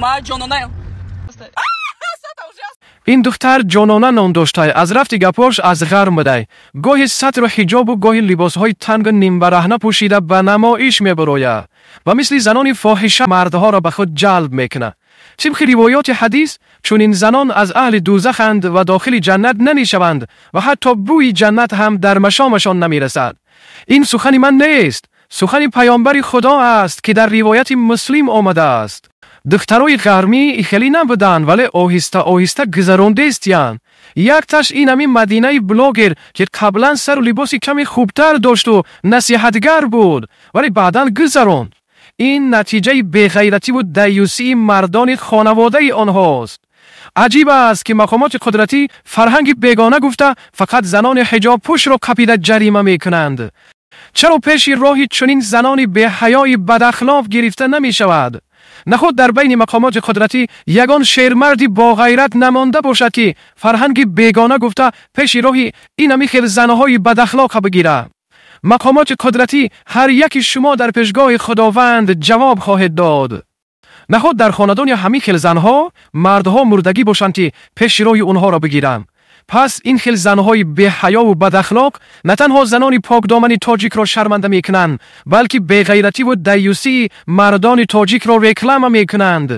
Ма ҷононаем. Ин духтар Ҷонона ном доштай, аз рафти гапош аз ғарм будай. Гоҳи сатру ҳиҷобу гоҳи либосҳои тангу нимбараҳна пӯшида ба намоиш мебарояд ва мисли занони фоҳиша мардҳоро ба худ ҷалб мекунад. Тибқи ривоёти ҳадис, чунин занон аз аҳли дӯзаханд ва дохили ҷаннат намешаванд ва ҳатто бӯи ҷаннат ҳам дар машомашон намерасад. Ин сухани ман нест, сухани паёмбари Худо аст, ки дар ривояти Муслим омадааст. Духтарои ғармӣ хеле набуданд, вале оҳиста оҳиста гузарондестиянд. Якташ ин ҳамин Мадинаи блогер, ки қаблан сару либоси каме хубтар дошту насиҳатгар буд, вале баъдан гузаронд. Ин натиҷаи беғайративу даюсии мардони хонаводаи онҳост. Аҷиб аст, ки мақомоти қудратӣ фарҳанги бегона гуфта, фақат занони ҳиҷобпӯшро қапида ҷарима мекунанд. Чаро пеши роҳи чунин занони беҳаёи бадахлоқ гирифта намешавад? Наход дар байни мақомоти қудратӣ ягон шермарди боғайрат намонда бошад, ки фарҳанги бегона гуфта, пеши роҳи инами хел занҳои бадахлоқа бигирад? Мақомоти қудратӣ, ҳар яки шумо дар пешгоҳи Худованд ҷавоб хоҳед дод. Наход дар хонадони ҳамин хел занҳо мардҳо мурдагӣ бошанд, ки пеши роҳи онҳоро бигиранд? Пас ин хел занҳои беҳаёву бадахлоқ на танҳо занони покдомани тоҷикро шарманда мекунанд, балки беғайративу даюсии мардони тоҷикро реклама мекунанд.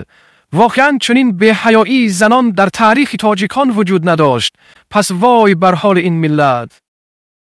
Воқеан, чунин беҳаёии занон дар таърихи тоҷикон вуҷуд надошт. Пас вой бар ҳоли ин миллат.